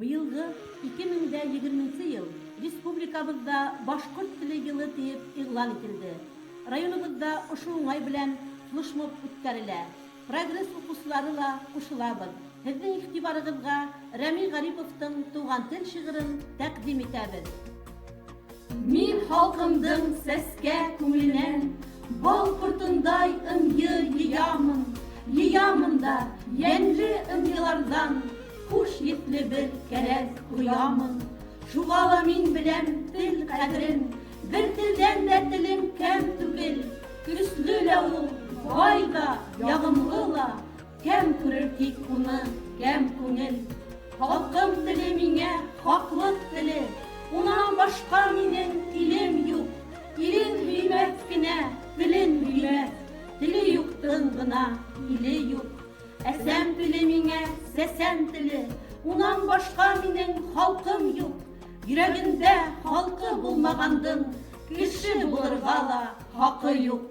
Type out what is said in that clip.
Быйылғы 2020 йыл республикабыҙҙа Башҡорт теле йылы тиеп иғлан ителде. Районыбыҙҙа ошо уңай белән флешмоб үткәрелә. Прогресс уҡыусылары ла ҡушылабыҙ. Һеҙҙең иғтибарығыҙға Рәми Ғариповтың Туған тел шиғырын тәҡдим итәбеҙ. Мин халҡымдың сәскә күңеленән Бал ҡортондай ынйы йыямын, Йыямын да йәнле ынйыларҙан Хуш еҫле бер кәрәз ҡоямын. Шуға ла мин беләм тел ҡәҙерен, Бер телдән дә телем кәм түгел. Көслө лә ул, бай ҙа, яғымлы ла, Кәм күрер тик уны кәм күңел. Халҡым теле миңә хаҡлыҡ теле, Унан башҡа минең илем юҡ. Илен һөймәҫ кенә, телен һөймәҫ, Теле юҡтың ғына иле юҡ. Әсәм теле миңә сәсән теле, Унан башҡа минең халҡым юҡ. Йөрәгендә халҡы булмағандың Кеше булырға ла хаҡы юҡ.